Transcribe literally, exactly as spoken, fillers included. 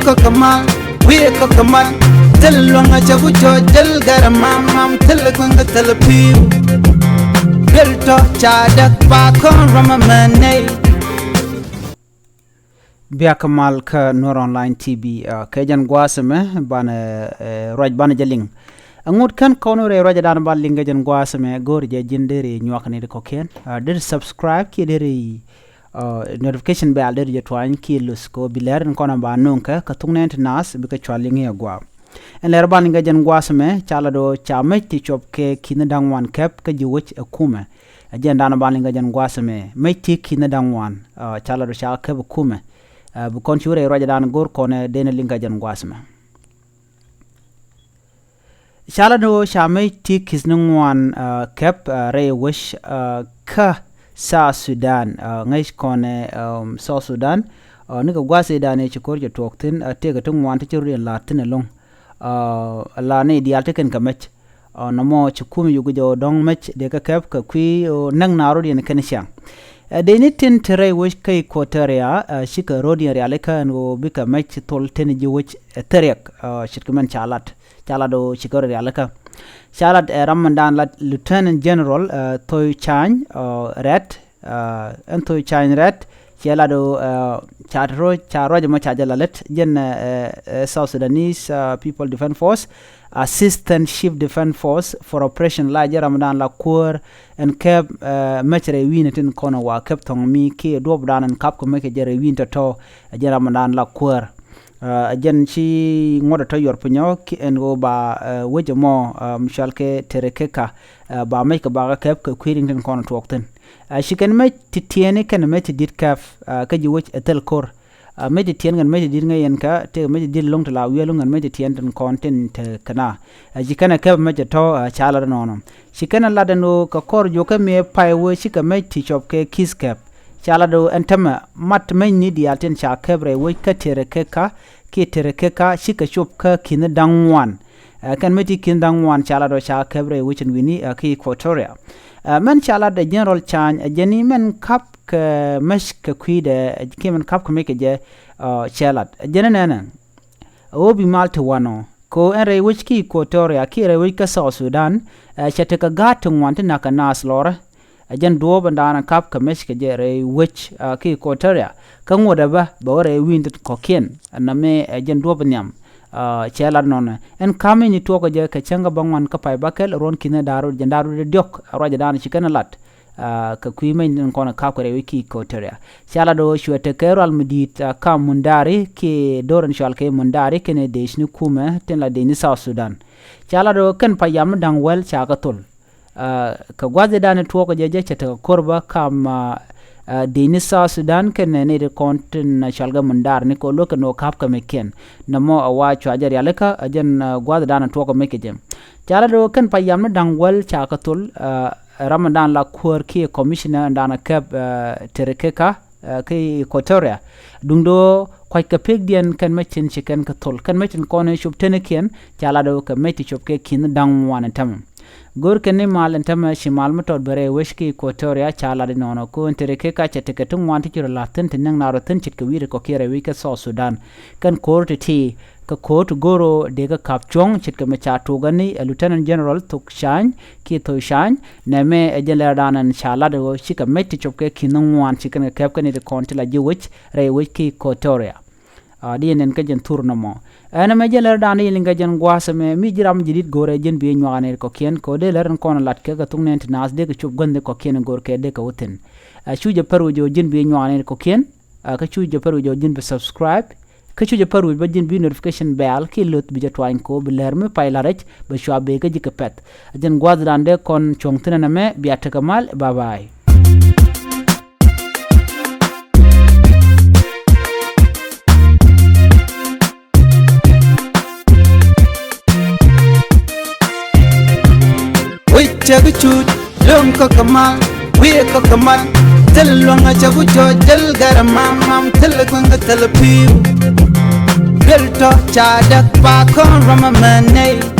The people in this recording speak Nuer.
Kɔk kɛ mal, wi̱i̱ kɔk kɛ mal. Thil luäŋ a cɛ ku cɔ jäl gɛr mam mam, thil kueŋ kɛ thil pi̱i̱u. Duel tɔ ca däk pa kɔn ram a mɛ nɛy. Biak mal kä Nuer Online T V, ah, kɛ jɛn gua̱a̱th ɛmɛ banɛ, eh, ruac banɛ jɛ liŋ. Aŋut kän kɔn wä rɛy ruac dan ban liŋ kɛ jɛn gua̱a̱th ɛmɛ, go̱o̱r jɛ ji̱n deri nyuak ni di kɔkiɛn. Ah, deri subscribe kiɛ deri, ah, notification bell deri jɛ tuany kiɛ luth kɛ wä bi lɛr in kɔn ba nuŋ kɛ, kɛ thuk nɛn ti naath bikɛ cua liŋ i̱ agua. Ɛn lɛr ban liŋ kɛ jɛn gua̱a̱th ɛmɛ, ca la do̱ ca mec ti cuɔp kɛ ki̱n da̱ŋ wan kɛp kä ji̱ wec ɛ kumɛ. Ɛ jɛn dan ban liŋ kɛ jɛn gua̱a̱th ɛmɛ, mec ti ki̱n da̱ŋ wan, ah, ca la do̱ ca kɛp ɛ kumɛ. Ah, bi kɔn cu rɛy ruac dan go̱o̱r kɔn ɛ den liŋ kɛ jɛn gua̱a̱th ɛmɛ. Ca la do̱ ca mec ti ki̱n ni ŋuan, ah, kɛp, ah, rɛy wec, ah, kä South Sudan, ah, ŋäc kɔn ɛ, um, South Sudan, ah, ni kɛ gua̱a̱th ɛ dan ɛ ci ko̱r cɛ tuɔɔk thi̱n, ah, tëëkɛ ti ŋuan ti ci rut in la̱a̱t thi̱n ɛlɔ̱ŋ. Ah, la ni diaal ti kɛn kɛ mec. Ah, nɔmɔ ci kum yuk jɛ ɣöö dɔ̱ŋ mec dee kɛ kɛp kɛ kui̱ ɣöö näk naath rɔ̱diɛn kɛn ciaŋ. Ɛ dee ni tin te rɛy wec kä Equatoria, ah, cikɛ rɔ̱diɛn rialikä ɛn ɣöö bikɛ mec thol tin ji̱ wec, eh, thiriɛk, ah, ce̱tkɛ mɛn ca lat. Ca lat ɣöö cikɛ rɔ rialikä. Ca lat, eh, ram mɛn dan lat Lieutenant General, eh, Thoi Cany, eh, Rɛt, eh, ɛn Thoi Cany Rɛt, cɛ lat ɣöö, eh, ca te rɔ, ca ruac ɛmɔ ca jɛ la lät, jɛn, eh, eh, South Sudanese, eh, People Defense Force, Assistant Chief Defense Force for Operation, la jɛ ram mɛn dan la kuäär ɛn kɛp, eh, mec rɛy wi̱i̱ni tin kɔn wa kɛp thɔŋ mi kiɛ duɔp dan ɛn kap kɛ mec kɛ jɛ rɛy wi̱i̱ni tɔ̱tɔ̱, eh, jɛn ram mɛn dan la kuäär. Ah, ɛ jɛn ci ŋuɔ̱t ɛ tɔ̱ yuɔr piny ɔ ki ɛn ɣöö ba, eh, wec ɛmɔ, ah, mi cɔal kɛ Terekeka, ah, ba mec kɛ bakɛ kɛp kɛ kui̱ riŋ tin kɔn tuɔɔk thi̱n. Ah, ci kɛn mec ti tiɛɛni kɛn mec ti di̱t kɛp, ah, kä ji̱ wec ɛ thil ko̱r. Ah, mec ti tiɛɛn kɛn mec ti di̱t ŋäc yɛn kä tëëkɛ mec ti di̱t lo̱ŋ ti la wiee lo̱ŋ kɛn mec ti tiɛɛn tin kɔn tin te kɛn a. Ah, ci kɛn ɛ kɛp mec ɛ tɔ̱, ah, ca lat ɛnɔnɔ. Ci kɛn ɛ lat ɛn ɣöö kɛ kɔr juɔk kɛ mëë pay wee cikɛ mɛc ti cɔp kɛ ki̱th kɛp. Ca lat ɣöö ɛn tämɛ mat mɛcni diaal tin ca kɛp rɛy wec kä Terekeka kiɛ Terekeka cikɛ cop kä ki̱n da̱ŋ ŋuan. Ɛ, kɛn mɛc ti ki̱n da̱ŋ ŋuan ca lat ɣöö ca kɛp rɛy wec ɛn wi̱ni, ɛ, kä Equatoria. Ɛ, mɛn ca lat ɛ General Cany, ɛ jɛn i̱ mɛn kap kɛ mɛc kɛ kui̱dɛ, ɛ, kiɛ mɛn kap kɛ mɛc kɛ jɛ, ɛ, cɛ lat. Ɛ jɛn ɛ nɛnɛ. Ɛ ɣöö bi mal ti wanɔ. Kɛ ɣöö ɛn rɛy wec kä Equatoria kiɛ rɛy wec kä South Sudan, ɛ, cɛ tekɛ gaat ti ŋuan ti na̱k kɛ naath lɔrä. Ɛ jɛn duɔ̱ɔ̱p ɛn daanɛ kap kɛ mec kɛ jɛ rɛy wec, ɛ, kä Equatoria. Kä ŋuɔ̱t ɛ bä, bɛ wä rɛy wi̱i̱ni ti kɔ̱kiɛn. Ɛ nɛmɛ ɛ jɛn duɔ̱ɔ̱p nhiam. Ɛ, cɛ lat nɔnɔ. Ɛn ka̱m in tuɔɔk kɛ jɛ kɛ cäŋ kä bäŋuan kä pay bäkɛl ruɔ̱n ki̱n da̱r rot jɛn da̱r rot diɔ̱k. Ɛ ruac ɛ daanɛ ci kɛn ɛ lat. Ah, kɛ kui̱ mec ni kɔn kap kɛ rɛy wec kä Equatoria. Ca lat ɣöö cuɛ tekɛ rual mi di̱i̱t, ah, kam Mundari kiɛ do̱r in cɔal kɛ Mundari kɛnɛ dec ni kumɛ tin la dec ni South Sudan. Ca lat ɣöö kɛn payam ni da̱ŋ wäl ca kɛ thol. Ah, kɛ gua̱th i̱ da̱a̱n i̱ tuɔɔk kɛ jɛ jɛ cɛ tekɛ ko̱r bä kam, ah, ah, dec ni South Sudan kɛnɛ nɛy ti kɔn tin, ah, cɔal kɛ Mundari ni kɛ ɣöö luäk kɛ ni ɣöö kap kɛ mec kiɛn. Nɔmɔ a wa cua jɛ rialikä, a jɛn, ah, gua̱th i̱ da̱a̱n i̱ tuɔɔk kɛ mec kɛ jɛ. Ca lat ɣöö kɛn payam ni da̱ŋ wäl ca kɛ thol, ah, ram in da̱a̱n la kuäär kiɛ commissioner in da̱a̱n a kɛp, eh, Terekeka, eh, kä Equatoria. Duundɛ ɣöö kuackɛ pekdiɛn kɛn mec tin ci kɛn kɛ thol. Kɛn mec tin kɔn ɛ cop tenikiɛn, ca lat ɣöö kɛ mec ti cop kɛ ki̱n da̱ŋ ŋuan ɛn tämɛ. Go̱o̱r kɛn ni mal ɛn tämɛ ci mal mi tɔt bɛ rɛy wec kä Equatoria, ca lat inɔnɔ. Kɛ ɣöö ɛn Terekeka cɛ tekɛ ti ŋuan ti ci rɔ la̱th thi̱n ti näk naath rɔ thi̱n ce̱tkɛ wi̱i̱ ti kɔ̱kiɛn rɛy wec kä South Sudan. Kɛn ko̱r ti̱ti̱, kɛ ko̱r ti go̱o̱r ɣöö dee kɛ ka̱p cuɔ̱ŋ ce̱tkɛ mi ca tuɔɔk ɛ ni, eh, Lieutenant General Thok Cany kiɛ Thok Cany, nɛmɛ ɛ jɛn lɛr da̱a̱n ɛn ca lat ɣöö cikɛ mec ti cop kɛ ki̱n ŋuan ci kɛn kɛ kɛp kɛn i̱ ti kɔn ti la ji̱ wec rɛy wec kä Equatoria. Ah, di ɛn ɛn kä jɛn thur nɔmɔ. Ɛn ɛmɛ jɛn lɛr da̱a̱n i̱ liŋ kɛ jɛn gua̱a̱th ɛmɛ mi ji̱ ram ji̱ di̱t go̱o̱rɛ jɛn bi nyuak ɛ nɛy kɔ̱kiɛn kɛ ɣöö dee lɛr ɛn kɔn lat kɛ kɛ thuk nɛn ti naath dee kɛ cop gua̱n dee kɔ̱kiɛn i̱ go̱o̱r kɛ dee kɛ wä thi̱n. Ah, cu jɛ pär wi̱c ɣöö jɛn bi nyuak ɛ nɛy kɔ̱kiɛn. Ah, kä cu jɛ pär wi̱c ɣöö ji̱n bi subscribe. Kä cu jɛ pär wi̱c bä ji̱n bi notification bell kiɛ löth bi jɛ tuany kɛ ɣöö bi lɛr mi pay la̱t rɛc bɛ cua bek kä ji̱ kɛ pɛ̈th. Jɛn gua̱a̱th da̱a̱n dee kɔn cuɔ̱ŋ thi̱n ɛn ɛmɛ, bia tekɛ mal, bye bye. Wec cɛ bi cuc, luäŋ kɔk kɛ mal, wi̱i̱ kɔk kɛ mal. Thil luäŋ a cɛ bi cuc, jäl gɛr mam mam, thil kueŋ kɛ thil pi̱i̱u. Duel tɔ ca däk pa kɔn ram a mɛ nɛy.